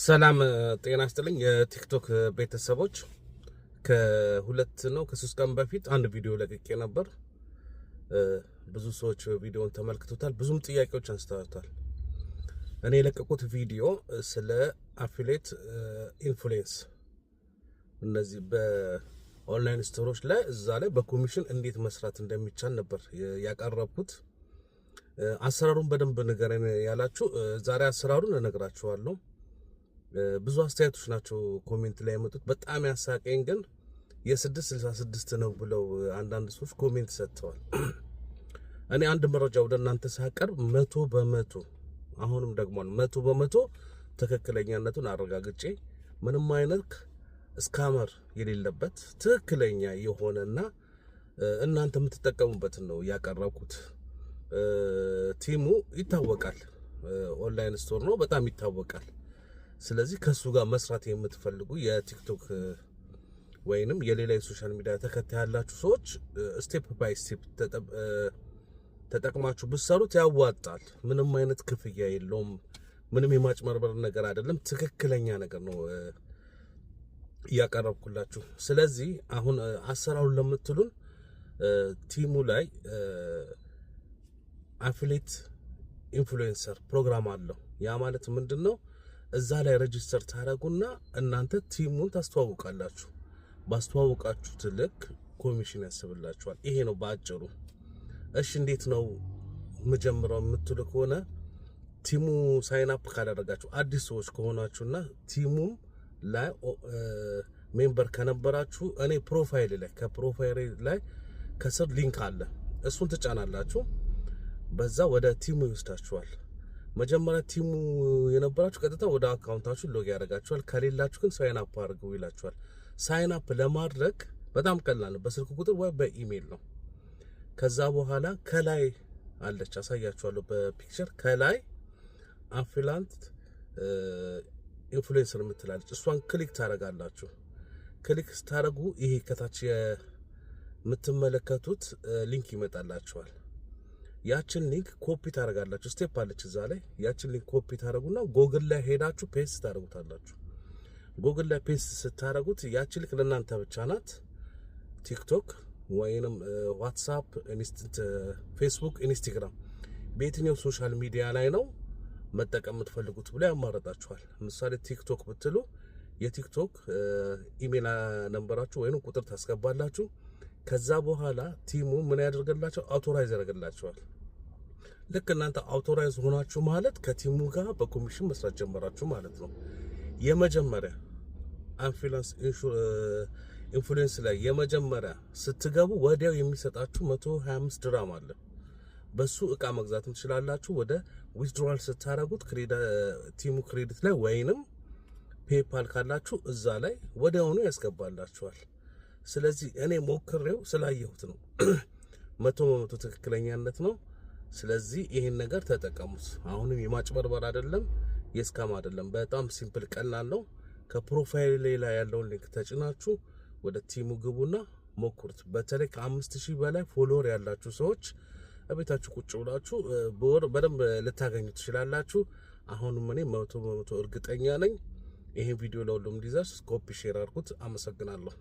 ሰላም ጤና ይስጥልኝ የቲክቶክ ቤተሰቦች። ከሁለት ነው ከ3 ቀን በፊት አንድ ቪዲዮ ለቅቄ ነበር። ብዙ ሰዎች ቪዲዮውን ተመልክቶታል፣ ብዙም ጥያቄዎች አንስተዋታል። እኔ የለቀቁት ቪዲዮ ስለ affiliate influence፣ እነዚህ በ online store ኦች ላይ እዛ ላይ በኮሚሽን እንዴት መስራት እንደሚቻል ነበር ያቀረብኩት። አሰራሩን በደንብ ንገረን ያላችሁ ዛሬ አሰራሩን እነግራችኋለሁ። ብዙ አስተያየቶች ናቸው comment ላይ የመጡት። በጣም ያሳቀኝ ግን የ666 ነው ብለው አንዳንድ ሰዎች comment ሰጥተዋል። እኔ አንድ መረጃ ወደ እናንተ ሳቀርብ 100%፣ አሁንም ደግሞ 100% ትክክለኛነቱን አረጋግጬ፣ ምንም አይነት scammer የሌለበት፣ ትክክለኛ የሆነና እናንተ የምትጠቀሙበትን ነው ያቀረብኩት። ቲሙ ይታወቃል፣ online store ነው፣ በጣም ይታወቃል። ስለዚህ ከሱ ጋር መስራት የምትፈልጉ የቲክቶክ ወይንም የሌላ የ social media ተከታይ ያላችሁ ሰዎች step by step ተጠቅማችሁ ብትሰሩት ያዋጣል። ምንም አይነት ክፍያ የለውም። ምንም የማጭበርበር ነገር አይደለም። ትክክለኛ ነገር ነው እያቀረብኩላችሁ። ስለዚህ አሁን አሰራሩን ለምትሉን ቲሙ ላይ affiliate influencer program አለው። ያ ማለት ምንድን ነው? እዛ ላይ register ታደርጉና እናንተ ቲሙን ታስተዋውቃላችሁ። ባስተዋወቃችሁት ልክ ኮሚሽን ያስብላችኋል። ይሄ ነው በአጭሩ። እሺ፣ እንዴት ነው ምጀምረው የምትሉ ከሆነ ቲሙ sign up ካላደረጋችሁ፣ አዲስ ሰዎች ከሆናችሁና ቲሙም ላይ member ከነበራችሁ እኔ profile ላይ፣ ከ profile ላይ ከስር link አለ፣ እሱን ትጫናላችሁ። በዛ ወደ ቲሙ ይወስዳችኋል። መጀመሪያ ቲሙ የነበራችሁ ቀጥታ ወደ account ኣችሁ log ያደርጋችኋል። ከሌላችሁ ግን sign up አድርጉ ይላችኋል። Sign up ለማድረግ በጣም ቀላል ነው። በስልክ ቁጥር ወይ በኢሜይል ነው። ከዛ በኋላ ከላይ አለች፣ አሳያችኋለሁ በ picture፣ ከላይ affiliate influencer የምትላለች፣ እሷን click ታደርጋላችሁ። Click ስታደርጉ ይሄ ከታች የምትመለከቱት link ይመጣላችኋል። ያችን link copy ታደርጋላችሁ። Step አለች እዛ ላይ። ያችን link copy ታደርጉና ጎግል ላይ ሄዳችሁ paste ታደርጉታላችሁ። ጎግል ላይ paste ስታደርጉት ያችን link ለእናንተ ብቻ ናት። ቲክቶክ ወይንም ዋትሳፕ፣ ፌስቡክ፣ ኢንስታግራም፣ በየትኛው social media ላይ ነው መጠቀም የምትፈልጉት ብሎ ያማረጣችኋል። ምሳሌ ቲክቶክ ብትሉ የቲክቶክ email number ኣችሁ ወይንም ቁጥር ታስገባላችሁ። ከዛ በኋላ ቲሙ ምን ያደርግላችኋል? Authorize ያደርግላችኋል። ልክ እናንተ authorize ሆናችሁ ማለት ከቲሙ ጋር በኮሚሽን መስራት ጀመራችሁ ማለት ነው። የመጀመሪያ influence ላይ የመጀመሪያ ስትገቡ ወዲያው የሚሰጣችሁ 125 ድራም አለ። በሱ እቃ መግዛትም ትችላላችሁ። ወደ withdrawal ስታደርጉት ቲሙ credit ላይ ወይንም ፔፓል ካላችሁ እዛ ላይ ወዲያውኑ ያስገባላችኋል። ስለዚህ እኔ ሞክሬው ስላየሁት ነው፣ 100% ትክክለኛነት ነው። ስለዚህ ይሄን ነገር ተጠቀሙት። አሁንም የማጭበርበር አይደለም፣ የ scam አይደለም። በጣም simple፣ ቀላል ነው። ከ profile ላይ ያለውን link ተጭናችሁ ወደ ቲሙ ግቡና ሞክሩት። በተለይ ከ5000 በላይ follower ያላችሁ ሰዎች እቤታችሁ ቁጭ ብላችሁ በወር በደንብ ልታገኙ ትችላላችሁ። አሁንም እኔ 100% እርግጠኛ ነኝ። ይሄን ቪዲዮ ለሁሉም እንዲደርስ copy share አድርጉት። አመሰግናለሁ።